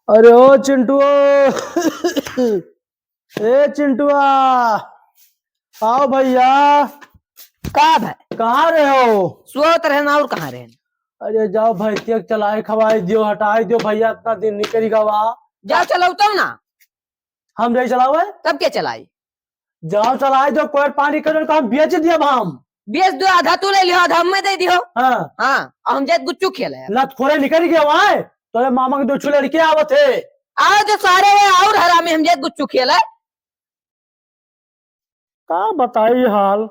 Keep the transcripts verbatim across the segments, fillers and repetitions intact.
अरे ओ चिंटुआ, ए चिंटुआ, आओ भैया। का भाई? कहाँ रहे हो? सोत रहे ना, और कहाँ रहे? अरे जाओ भैंसिया के चलाए खवाए दियो, हटाए दियो भैया, इतना दिन निकल गवा। जाओ चलाओ तब ना। हम जाई चलावे? तब के चलाई? जाओ चलाए दियो, कोयर पानी करो तो हम बेच दियो हम। बेच दो, आधा तू ले लियो, आधा हमें दे दियो। हाँ। हाँ, और हम जात गुच्चू खेले। लतखोरे निकल गया वहाँ, तोरे मामा के दो छू लड़के आवत है। आओ जो सारे वे और हरामी, हम जात गुच्चू खेले। का बताई हाल,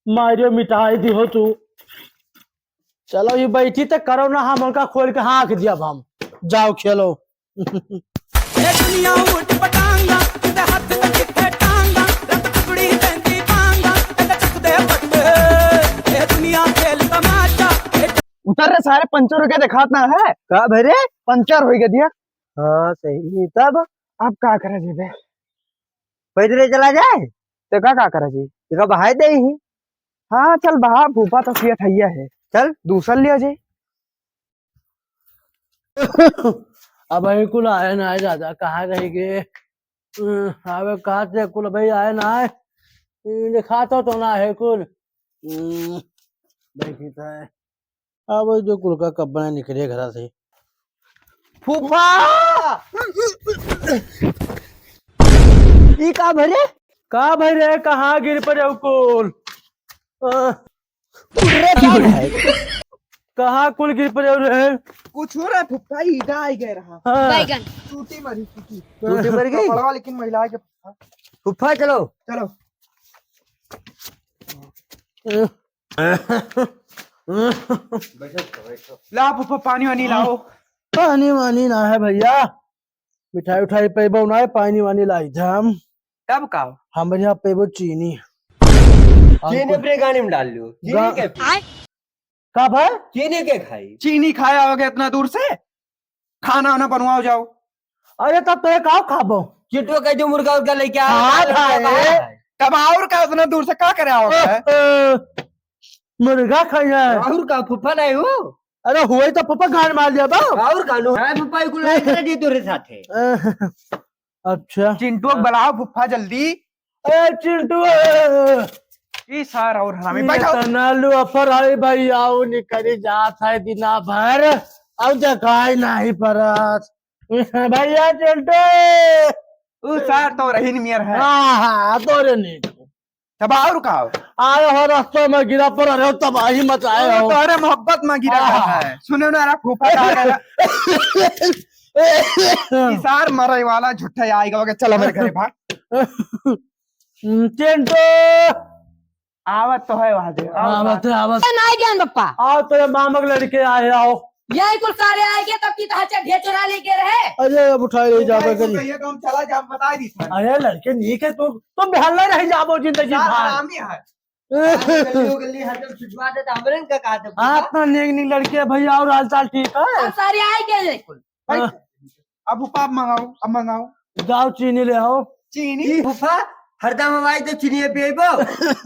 मारियो मिटाई दिहो तू। चलो ये बैठी तो करो ना, हम उनका खोल के हाँक दिया अब हम। जाओ खेलो। ए दुनिया उठ पटांगा, तेरे हाथ में किथे टांगा, रत टुकड़ी देंदी पांगा, तेरे चक दे पट। ए दुनिया खेल तमाशा, ए उतर रे सारे, पंचर होके दिखात ना है। का भरे? पंचर होई गया दिया। हाँ, सही। तब? अब का करे जेबे? पैदले चला जाए? ते का, का करे जी? तेका बहाए दे ही। हाँ, चल बहा, फूफा तो सिया ठैया है। चल। दूसर लिया जाए। अब ये कुल आए ना आए दादा, कहाँ रह गए? अ, आवे कहाँ से कुल भाई आए ना आए? अ, दिखा तो, तो ना है कुल। अ, देखी तो है। अब जो कुल का कब बना निकले घर से। फूफा! ई का भरे? का भरे? कहाँ गिर पड़े हो कुल? अ, उठ रे, का है? कहाँ कुल गिर पड़े हो रे? कुछ हो रहा है फुफ्फा, ईटा आई गए रहा। हाँ। बैगन। टूटी मरी, टूटी। टूटी मर गई? कपड़वा लेकिन महिला के फुफ्फा। फुफ्फा, चलो। चलो। बैठो, बैठो। ला फुफ्फा, पानी वानी लाओ। पानी वानी ना है भैया, मिठाई उठाई पैबो ना है, पानी वानी लाई थे हम। तब का? हमारे यहाँ पैबो चीनी। चीनी हमको अपने गाने में डाल लो। चीनी गा- के? का भाई? चीनी के खाई? चीनी खाया होगा इतना दूर से, खाना वाना बनवाओ जाओ। अरे तब तो एक आओ खाबो। चिंटू के जो मुर्गा उर्गा लेके आ, हाँ भाई। तब और का उतना दूर से का करे आओ? अ, अ, मुर्गा खाई है। और का फुफ्फा नहीं हो? अरे हुई तो फुफ्फा गान मार दिया बा। और का लो? हाँ फुफ्फा, कुल नहीं करे जी तोरे साथे। अ, अच्छा। चिंटू के बुलाओ फुफ्फा जल्दी। ए, चिंटू, ए। ई सार और हरामी, ई बैठो। तना लुअफर है भाई, आओ निकरी जात है दिना भर, अब देखाई नहीं परत। भैया चिंटू। ऊ सार तो रहीन मियर है। हाँ, हाँ, तोरे नहीं। तब और का हो? आए हो रास्ते में गिरा पर रहे हो, तबाही मचाए हो। तोरे मोहब्बत में गिरा हाँ। है। सुनो ना, रा फूफा का है ना। ई सार मरे वाला झूठा आएगा, ओके, चल हमारे घरे भाग। हम्म, चिंटू। आवत तो है वहाँ से, आवत आवत। है, आवत। ए, नाई ज्ञान बप्पा। आओ, तेरे मामा के लड़के आए, आओ। यही कुल सारे आए गए, तब की तो हच्चा ढेर चोरा लेके रहे। अरे, अब उठाए ले जाबे करी। कहिए तो हम चला जा, हम बताए दी था। अरे, लड़के नीक है, तू, तू बेहला रह जाबो जिंदगी सार भर। हरामी है। गली गली हरदम सुझवा देता, हमरे का कहा था हाँ, इतना नीक नीक लड़के है भैया, और हाल चाल ठीक है? अब सारे आए गए हैं कुल। भाई, हाँ। अब फूफा, अब मंगाओ, अब मंगाओ। जाओ चीनी ले आओ। चीनी? फूफा, हरदम हम आई तो चीनी पीबो।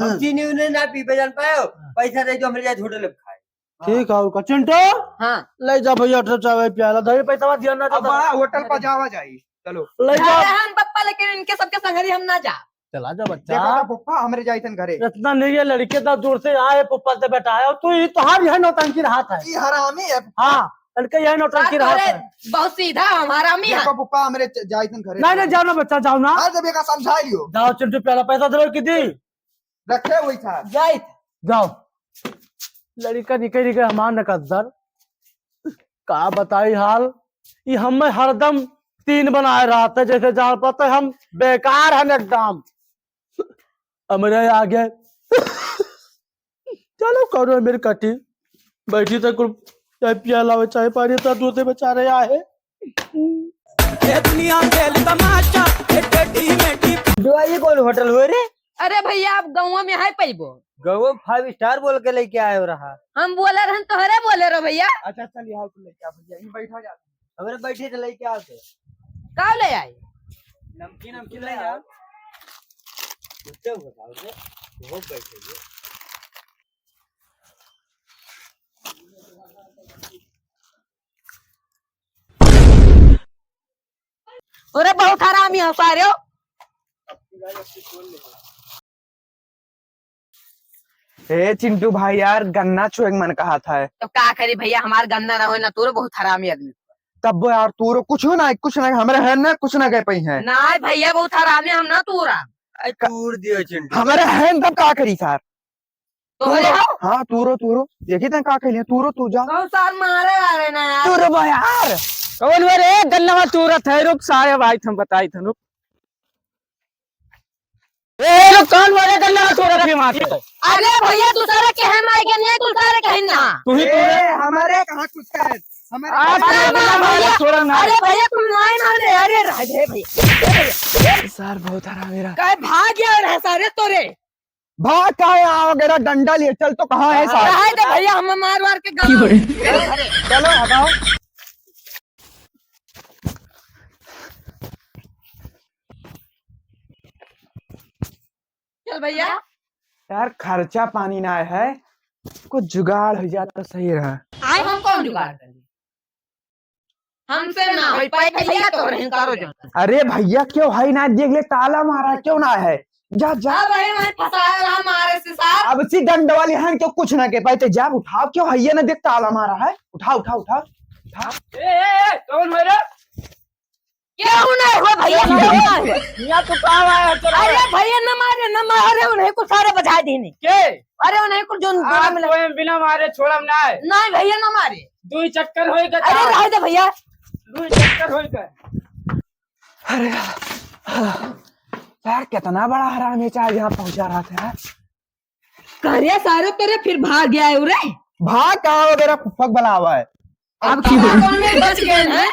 हम चीनी उन्हें ना पीबे जान पायो। पैसा दे जो हमरे जाए होटल में खाए। ठीक है, और का? चिंटू? हाँ। ले जा भैया, अठारह चाय वाय प्याला। धरी पैसा दिया ना अब तो बड़ा होटल पर जावा जाई। चलो। ले जा। अरे हम पप्पा, लेकिन इनके सबके संगरी हम ना जा। चला जा बच्चा। देखो तो पप्पा, हमरे जाइतन घरे। इतना नहीं है, लड़के तो दूर से आए, पप्पा से बेटा आए, और तू ही, तोहार यह नौटंकी रहत है। ई हरामी है। हाँ, लड़के यह नौटंकी रहत है। बहुत सीधा, हम हरामी है। देखो पप्पा, हमरे च-, जाइतन घरे। नहीं, नहीं, जाओ ना बच्चा, जाओ ना। अरे जब एक समझा लियो। जाओ चिंटू, प्याला पैसा दे रहे कि दी? रखे वही था। जाइत। जाओ। लड़का निकल गए हमार नकद्दर। का बताई हाल, ई हमें हरदम तीन बनाए रहत है, जैसे जान पाते हम बेकार हन एकदम। हमरे आगे चलो करो मेरी कटी, बैठी तो कुल चाय पिया लावे, चाय पानी तो दूध बेचारे आहे। ए दुनिया खेल तमाशा, ए टेढ़ी मेढ़ी। दुआ, ये कौन होटल हुए रे? अरे भैया, आप गाँव में है पैबो? गाँव में five star बोल के लेके आए हो रहा। हम बोले रहन, तोहरे बोले रहो भैया। अच्छा, चल यहाँ पे लेके आ भैया, ये बैठा जा। हमरे बैठे तो लेके आओ तो। का ले आई? नमकीन, नमकीन ले आओ। गुस्से हो जाओ रे, बहुत बैठे हो। तोरे बहुत हरामी हो सारे हो। ए चिंटू भाई यार, गन्ना चुए के मन कहत है। तो का करी भैया, हमार गन्ना ना होए ना तोरो, बहुत हरामी आदमी। तब यार तोरो कुछ ना, कुछ ना, हमरे है ना, कुछ ना कह पाई है। ना भैया, बहुत हरामी, हम ना तोरा। आई तूर दियो चिंटू। हमरे है ना, तब का करी सार? तोरे तूरो, हो? हाँ, तूरो, तूरो। देखी तै का कहलिए, तूरो, तू जा। कौन सार मारे वाले ना यार? तूरो बा यार। कौन बा रे? गन्ना में तूरत है, रुक सारे भाई, हम बताई थे, रुक। ए, रुक, कौन बा रे? गन्ना में तूरत है मार के। अरे भैया, तू सारे कहे मार के नहीं, तू सारे कहे ना। तू ही तूरे। ए, हमारे कहाँ कुछ कहे? हमारे आज अरे तो गन्ना मार भैया। तोरा ना। अरे भैया, तू नहीं मार दे। अरे राधे भैया। सार बहुत हरामी रहा। कहे भाग गया रहा सारे तोरे। भाग काहे आओगे रे, डंडा लिए चल तो, कहाँ है सारे? रहे दे भैया, हम मार वार के गाँव। चलो हटाओ। चल भैया। यार खर्चा पानी ना है, कुछ जुगाड़ हो जात तो सही रहा। आए हम कौन जुगाड़ कर ली? हमसे ना हो पाए भैया, तो रहन करो जो। अरे भैया, क्यों है ना, देख ले, ताला मारा, क्यों ना है? जा, जा। अब वही, वही फंसाया रहा हमारे से साहब। अब सी डंड वाली हैं, क्यों कुछ ना कह पाए, तो जा, उठाओ, क्यों है ये ना, देख, ताला मारा है, उठा, उठा, उठा, उठा। ए, ए, ए, कौन है रे? क्यों ना हुआ भैया, क्यों ना हुआ? यहाँ तो काम आया है, चलो। अरे भैया, न मारे, न मारे, उन्हें कुछ सारे बजा देने। के? अरे उन्हें कुछ जो, जो आज मिला। तो हम बिना मारे छोड़म ना है। नहीं भैया, न मारे। दो ही चक्कर होई गए। अरे रह दे भैया। दो ही चक्कर होई गए। अरे यार, कितना बड़ा हरामी चाहे यहाँ पहुंचा रहा था यार। करे सारे तेरे फिर भाग गया है रे। भाग कहाँ हो, मेरा फुफक बुलावा है। अब अब की कौन में बच गए हैं?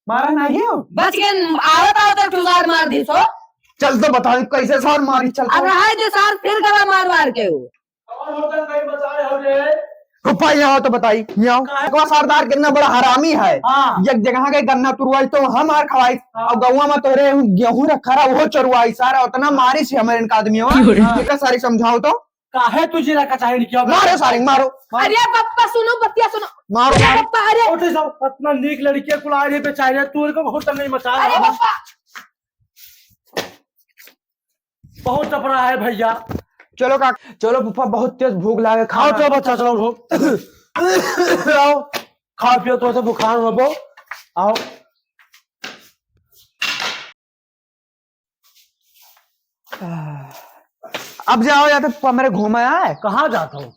मारा नहीं हो? बच गए, आवत आवत ठुसार मार दी सो। चल तो बताई कैसे सार मारी, चल तो। अब रहा है जो सार फिर गला मार मार के हो। और होटल कहीं बचाए हो रे? फुफा यहाँ आओ तो बताई, यहाँ आओ। काहे? एक बार सरदार कितना बड़ा हरामी है। हाँ। एक जगह के गन्ना तुरवाई तो हम आर खवाई। हाँ। और गौवा में तोरे गेहूं रखा रहा, वो चुरवाई सारा, उतना मारी से हमारे इनका आदमी हो। क्यों रे? हाँ। देखा सारी समझाओ तो। काहे तू जिला कचहरी किया? मारो सारे, मारो, मारो। अरे पप्पा सुनो, बतिया सुनो। मारो, अरे मारो। पप्पा, अरे। उठे सब, इतना नीक लड़की कुल आ रही बेचारे, तू इनको होटल नहीं बचा अरे रहा। पप्पा। बहुत चपरा है भैया। चलो का, चलो पप्पा, बहुत तेज भूख लागे, खाओ खाना। चलो बच्चा, चलो, आओ, खाओ पियो, तो बुखार हो, आओ। अब जाओ या तो पप्पा मेरे घूम आए। कहाँ जाता हूँ?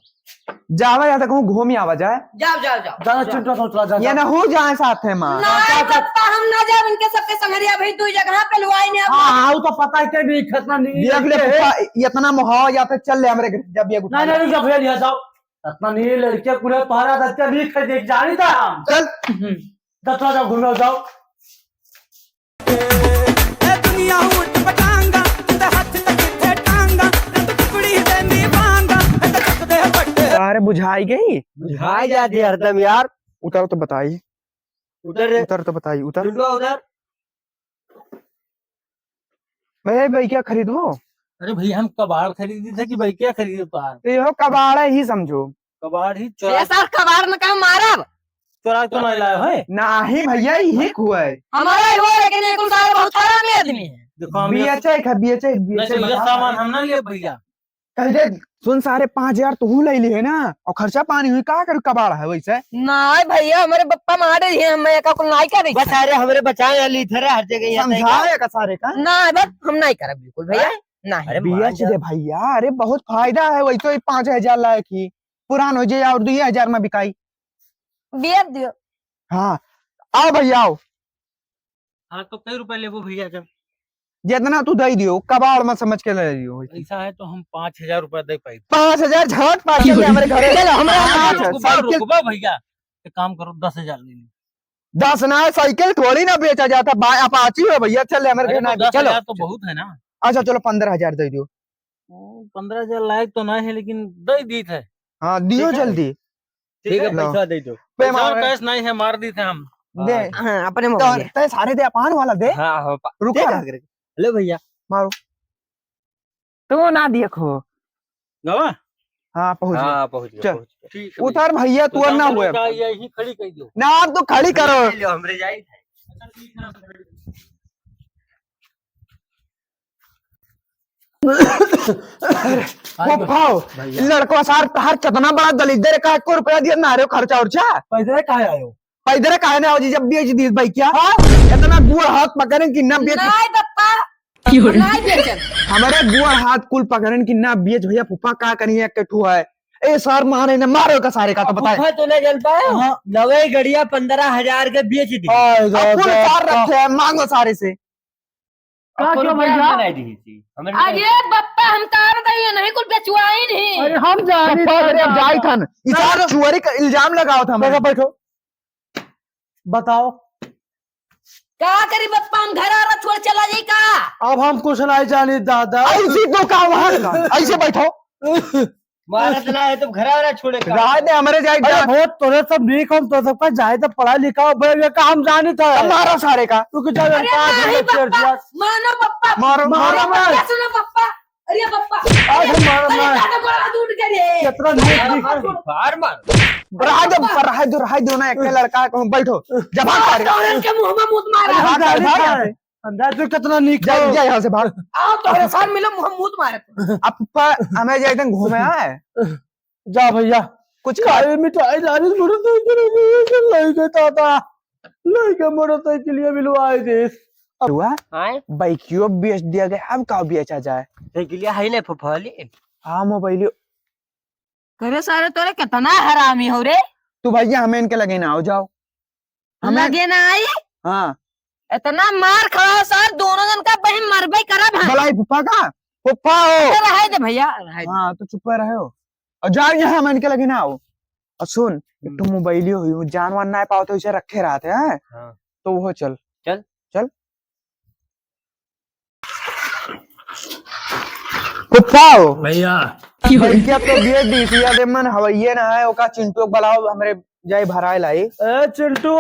जावा या तो कहूँ घूम आवा जाए। जाओ, जाओ, जाओ। जाओ, चिंटू, चला, जा, ये जा। ना हो जाए साथ है माँ। नहीं पप्पा, हम ना जाब, इनके सबके संगरिया भाई दो जगह पे लुआई ने अब। हाँ, हाँ, वो तो पता है कि भी खतना नहीं देख ले पप्पा, इतना मोहावा या तो चल ले हमरे घर, जब ये उठा नहीं, ले। नहीं, रुक जा भैया, यहाँ जाओ। इतना नहीं लड़के पूरे पहरा दत्ते नहीं खरीदे, जानी था हम। चल। हम्म। दत्ता जाओ, घूमे जाओ। ए दुनिया ऊट पटांगा, ते हाथ तक थे टांगा, ते टुकड़ी दे नी बांगा, ते तक दे पट्टे। अरे बुझाई गई? बुझाई जाती हरदम यार। उतर तो बताई। उतर रे। उतर तो बताई, उतर। टुंडवा उतर। भाई, भाई क्या खरीदबो? अरे भाई, हम कबाड़ खरीदी थे कि भाई क्या खरीदे पार? तो यो कबाड़ ही समझो। कबाड़ ही चोरा। ए सर, कबाड़ में कहाँ मारब? चोरा तो नहीं लाए है? नहीं भैया, यही हुआ है। हमारा ही हुआ, लेकिन ये कुल सारे बहुत हरामी आदमी है। देखो, हम ये बेचे है, बेचे, नहीं, बेचे तो ये बताओ। सामान हम ना लिए भैया। कह दे, सुन सारे, पाँच हजार तू ले ली है ना, और खर्चा पानी हुई, का करू कबाड़ है वैसे? नहीं भैया, हमारे पप्पा मारे हैं, हम मैं का कुल नहीं करे। बस अरे, हमरे बचाए ली थे रे, हर जगह यहाँ समझाए का सारे का? नहीं, बस हम नहीं करब बिल्कुल भैया, हैं? नहीं। अरे बेच दे भैया, अरे बहुत फायदा है वैसे ही, पाँच हजार लायक ही। पुरान हो जाए और दुई हजार में बिकाई। बेच दियो। हाँ, आओ भैया, आओ। हाँ, तो कई रुपया लेबो भैया जब? जितना तू दे दियो, कबाड़ में समझ के ले लियो। ऐसा है तो हम पाँच हजार रुपया दे पाई। पाँच हजार झाट पाके ले हमारे घरे। चलो, हमरा हाँ, पाँच हजार। रुकबा, साइकिल रुकबा भैया, एक काम करो, दस हजार ले ली। दस ना, साइकिल थोड़ी ना बेचा जाता, बा-, अपाची है भैया, चल ले हमारे अरे, घर तो ना, दस हजार चलो। तो बहुत है ना। अच्छा, चलो, पन्द्रह हजार दे दियो। ओ, पन्द्रह हजार लायक तो ना है, लेकिन दे दी थे। हाँ, दियो ठीक है। जल्दी। ठीक है, लो। पैसा दे दो। पे पैसा मार। कैश नहीं है, मार दी थे हम। दे। हाँ, हाँ, अपने तो मोबाइल। तय सारे दे, अपान वाला दे। हाँ, हाँ, पा-, रुको दे ना। कहाँ करे? ले भैया। मारो। तू ना देखो। गवा? हाँ, पहुँच गया। हाँ, पहुँच गया, चल। पहुँच गया। ठीक है उतर भैया, तू तू और ना जाओ, हुए। जाओ, यहीं खड़ी कर दो। ना, आप तो खड़ी करो। ले लो, हमरे जाई। अरे, हाँ, फुफ्फा हो, भैया। लड़कवा सार तहार कितना बड़ा दलिद्दर है, का एको रुपया दिया ना रहे हो खर्चा उर्चा? पैदल काहे आयो? पैदल काहे ना हो जी, जब बेच दी भाई क्या? हाँ? इतना गोड़ हाथ पकड़े कि ना बेच। नहीं बप्पा, हम नहीं बेचब। हमारे गोड़ हाथ कुल पकड़े कि ना बेच भैया, फुफ्फा का करिए, एक ठो है। ए सार मारे ना, मारो का सारे का तो बताए। फुफ्फा तो नहीं जल पाए। हाँ। नवे गड़िया पन्द्रह हजार के बेच दी। अब कुल सार रखे हैं, मांगो सारे से। का अब क्यों भैया? अरे बप्पा, हम तार दइए नहीं, कुल बेचवाई नहीं। अरे हम जानी बप्पा, था, अरे अब जाई था। इसार चोरी का इल्जाम लगाओ था। बैठो, बैठो। बताओ। का करी बप्पा, हम घर आ रहा, छोड़ चला जाई का? अब हम कुछ नहीं जानी दादा। ऐसी तो का वहाँ का? ऐसे बैठो। मारत ना है तो घर वाला छोड़े का? रहा दे, हमरे जाए अरे जात। बहुत तोरे सब नीक हम तो सबका जाए तो पढ़ा लिखा हो, बे, ये का हम जानी था। तो मारो सारे का। तू कुछ अरे नहीं बप्पा, मानो बप्पा। मारो, मारो मारो बप्पा, बे। सुनो बप्पा। अरे बप्पा। अरे अरे मारो अरे मार। दादा गोड़ हाथ उठ गए रे। कितना नीक अरे नीक। बप्पा, छोड़। बार मार। रहा दे, बप्पा। रहा दो, रहा दो ना, एक लड़का कहूँ बैठो। जबान मार सारे। तो इनके मुंह में मुंह मारा। अरे हम जानी था। अंदाज में कितना नीक जा, हो। जा यहाँ से भाग। आओ, तोरे साथ मिलो, मुंह मुंह मारे। अब पर हमें जाए थे घूमे आए। जा भैया। कुछ खा। अरे मिठाई लाने से मोटरसाइकिल लई गए दादा। लई गए मोटरसाइकिल ये मिलवाए दे। अब हुआ? आए? बाइकियो बेच दिया गया, अब का बेचा जाए? साइकिलिया है ना फफली? हाँ, मोबाइलियो। करे सारे तोरे कितना हरामी हो रे। तू भैया हमें इनके लगे ना आओ, जाओ। हमें लगे ना आई? हाँ। इतना मार खाओ सर, दोनों जन का बहिन मरबे करब हम। भलाई फुफ्फा का? फुफ्फा हो। तो रहे दे भैया, रहे दे। हाँ, तो चुप रहे हो। और जाओ यहाँ, हम इनके लगे ना आओ। और सुन, एक ठो हम्म। मोबाइलियो हुई, वो जान वान ना पाओ तो इसे रखे रहते हैं। हाँ। तो वो चल। चल। चल। फुफ्फा हो। भैया। भैया तो दिए दी थी, अरे मन हवैये ना है, ओका चिंटू को बुलाओ, हमरे जाए भराए लाई। ए चिंटू,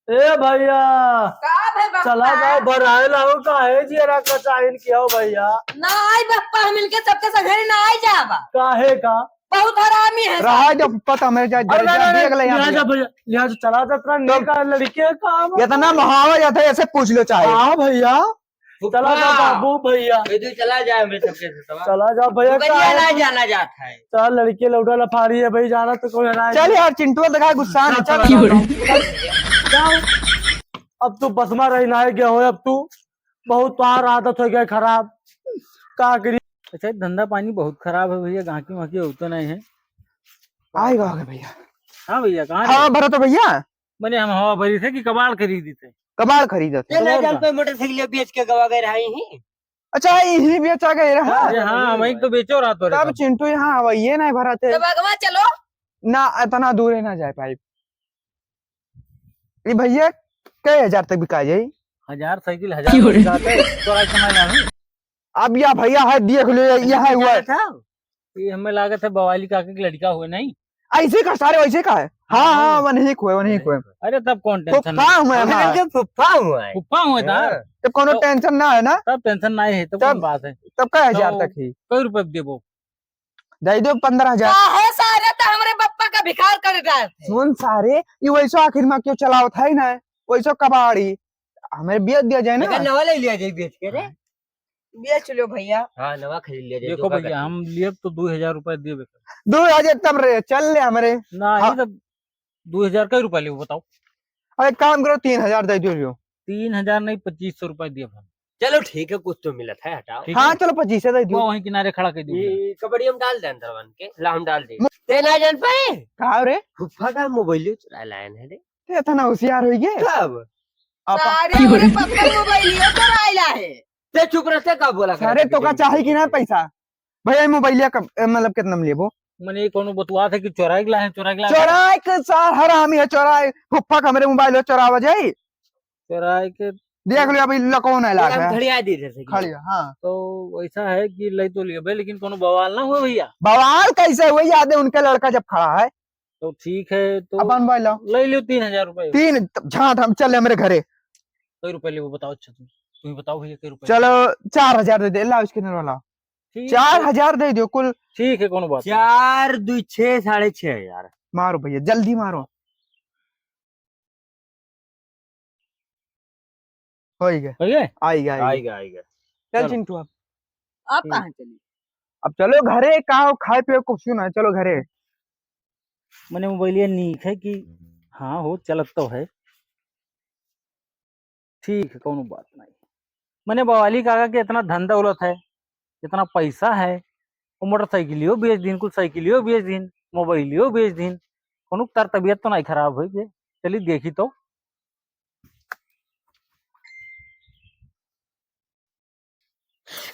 ए भैया। का भे बप्पा? चला जाओ, भराए लाओ, काहे जियरा कचाइन किया हो भैया? ना आई बप्पा, हम इनके सबके संगे ना आई जाबा। काहे का? बहुत हरामी है रहा सब। जब पता मेरे जा, अरे जा, नहीं, नहीं, देख ले यहाँ लिहाजा पे। भैया, लिहाजा चला जा, इतना तो नेक लड़की है, काम है। इतना महावा जाता है, ऐसे पूछ लो चाहे। हाँ भैया, चला जा फुफ्फा। बाबू भैया। ए, तू चला जा, हमरे सबके से तब। चला जा भैया, तू कहीं का ना है? जाना जात है। चल, लड़की लौटा लफारी है भाई, जाना तो कोई हराए चल नहीं। यार, चिंटू दिखा गुस्सा नहीं, हाँ, चल। चला जा। जाओ। अब तू बस में रही ना गया हो, अब तू बहुत तोहार आदत हो गया खराब, का करी? अच्छा, धंधा पानी बहुत खराब है भैया, गाहकी वाहकी होते नहीं है। आएगा, आगे भैया। हाँ भैया, कहाँ हाँ, रहे? भरत भैया। मैंने हम हवा भरी थे कि कबाड़ खरीदी थे। कबाड़ खरीदा थे। चला कबाड़ जान का? पे मोटरसाइकिल बेच के गवा गए रही ही। अच्छा, यही बेचा गए रहा? अरे हाँ, वही तो बेचो रहा तो रे तब सब। चिंटू यहाँ हवा ये नहीं भरा थे। तब अगवा चलो। ना, इतना दूर ही ना जा पाई। ये भैया, कई हजार तक बिका जाई? हजार साइकिल, हजार क्यों रे? बिका जाते, तोरा इतना जाने। अब या भैया है, देख लो, ये, ये है हुआ। क्या था? ये हमें लागत है बवाली काका के लड़का हुए नहीं? ऐसे का सारे, वैसे का है। हाँ, हाँ, हाँ। वही को है, वही को है। अरे तब कौन टेंशन फुफ्फा है? हुआ है, हमें हाँ। लगे फुफ्फा हुआ है। फुफ्फा हुआ था? हाँ। तब कोनो तो टेंशन ना है ना? तब टेंशन ना है, तो तब, कौन बात है? तब का हजार तो तक ही? कई रुपए देबो? दे दो पन्द्रह हजार। काहे सारे तो हमरे बप्पा का भिखार कर रहे थे। सुन सारे, ये वैसो आखिर में क्यों चलावत है ना? वैसो कबाड़ी। हमें बेच दिया जाए ना। लेकिन नवा ले लिया जाए बेच के रे। हाँ। बेच लो भैया। हाँ, नवा खरीद लिया जाए, देखो धोखा भैया, कर हम लिए तो दो हजार रुपए दिए बेटा। दो हजार तब रे, चल ले हमरे। ना, हाँ। ये तब दो हजार का रुपया लेबो बताओ? अरे काम करो, तीन हजार दे दो। तीन हजार नहीं, पच्चीस सौ रुपया दिए हम। चलो ठीक है, कुछ तो मिलत है, हटाओ। ठीक हाँ, है। चलो पच्चीस दे दो। वो वहीं किनारे खड़ा कर दो। ये कबड्डी हम डाल दें अंदर बन के, ला हम डाल दे। मु- ते ना जान पाए? का रे? फुफ्फा का मोबाइल चुरा लायन है रे। ते इतना होशियार हो गए? कब? आपा- सारे हमरे पप्पा मोबाइल चुरा लाए है। ते चुप रहते, का बोला सारे करे? तो का चाहे कि ना पैसा? भैया, ये मोबाइलिया कब, ए, मतलब, कितना में लेबो? मने कोनो बतुआ थे कि चोराए के लाए, चोराए के लाए। चोराए के सार हरामी है, चोराए। फुफ्फा का हमरे मोबाइल हो, चोरावा जाई? चोराए के देख लो, अभी लको नहीं लाग हम है। खड़िया दी थे, खड़िया, हाँ। तो वैसा है कि ले तो लिया भाई, लेकिन कोनो बवाल ना हुआ भैया। बवाल कैसे हुआ? याद है उनके लड़का जब खड़ा है। तो ठीक है, तो अपन भाई लो। ले लियो तीन हजार रुपए। तीन, झांट हम चले हमरे घरे। कई रुपए लेबो बताओ? अच्छा, तुम, तुम ही बताओ भैया, कई रुपए चलो, लेबो? चार हजार दे दे, लाओ स्कैनर वाला। ठीक है। चार हजार दे दो कुल। ठीक है, कोनो बात नहीं। चार दुई छह, साढ़े छह हजार। मारो भैया, जल्दी मारो। हो ही गया। हो गया? आई गया, आई गया। आई गया, आई गया। चल चलो। चिंटू, अब अब हम्म। कहाँ चली? अब चलो घरे, का हो, खाए पिए कुछ ना, चलो घरे। मने मोबाइलिया नीक है कि हाँ हो, चलत तो है, ठीक है, कौनो बात नहीं। मने बवाली काका के इतना धन दौलत है, इतना पैसा है, वो मोटरसाइकिलियो बेच दीन, कुल साइकिलियो बेच दीन, मोबाइलियो बेच दीन, कौनो तार तबियत तो नहीं खराब होई बे? चली देखी तो।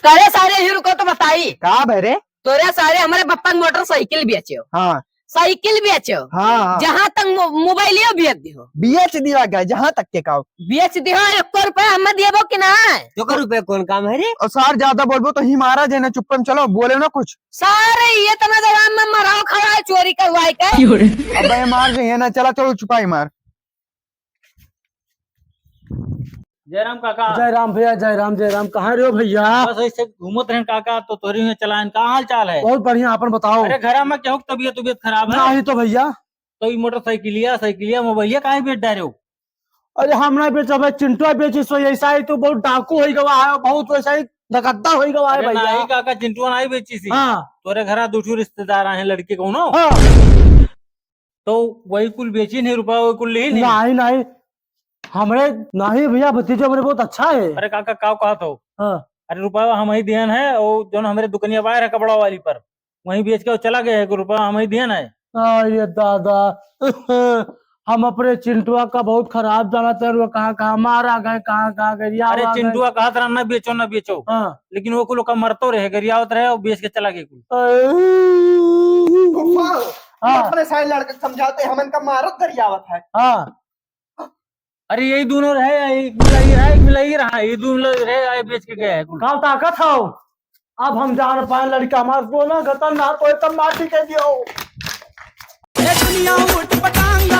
करे सारे ही रुको तो बताई। का भरे? तोरे सारे हमारे बप्पा के मोटरसाइकिल बेचो। हाँ। साइकिल बेचो। हाँ, हाँ। जहाँ तक मो-, मोबाइलियो बेच दियो। बेच दिया गया, जहाँ तक के काओ। बेच दियो, एको रुपया हमें देबो कि ना? एको रुपया कौन काम है रे? और सार ज्यादा बोलबो तो ही मारा जाए ना, चुप्पे में चलो, बोले ना कुछ। सारे ये तना जगह में मराओ खड़ा है चोरी करवाए के। अबे मार जाइए ना, चला चलो छुपाई मार। जय राम काका। जय राम भैया, जय राम, जय राम। कहाँ रहो भैया? बस ऐसे घूमत रहन काका, तो तोहरी में चलान। का हाल चाल है? बहुत बढ़िया, अपन बताओ। अरे घरा में केहू के तबियत उबियत खराब है? नहीं तो भैया। तो ई मोटरसाइकिलिया, साइकिलिया, मोबाइलिया काहे बेच डारे हो? अरे हम ना बेचब, चिंटुआ बेची सो, ऐसा ही तो बहुत डाकू होई गवा है, बहुत वैसा ही डकैता होई गवा है अरे भैया। नहीं काका, चिंटुआ नहीं बेची सी। हाँ। तोरे घरा दू ठो रिश्तेदार आए हैं लड़के कौनो। हाँ। तो वही कुल बेची नहीं, रुपया वही कुल ली नहीं। नहीं, नहीं, हमरे नहीं भैया, भतीजा मेरे बहुत अच्छा है। अरे काका, का कहत हो? हाँ। अरे रुपया हम ही दियन है, और जौन हमरे दुकनिया बाहर है कपड़ा वाली पर, वहीं बेच के वो चला गया है, रुपया हम ही दियन है। अरे दादा, हम अपने चिंटुआ का बहुत खराब जानत है, वो कहाँ कहाँ मारा गए, कहाँ कहाँ गरिया अरे हुआ गए। चिंटुआ कहत रहा ना बेचो, ना बेचो। हाँ। लेकिन वो कुल ओका मरतो रहे, गरियावत रहे और बेच के चला गए कुल। फूफा, हाँ। अपने सारे लड़के समझाते, हमन का मारत गरियावत है। हाँ। अरे यही दोनों रहे, एक मिलाई रहा, एक मिलाई रहा, ये दोनों लोग रहे, आए बेच के गए हैं कुल। का ताकत हो? अब हम जान पाए लड़का हमार सोना खतरनाक होए तब माटी के दियो। ए दुनिया उठ पटांगा,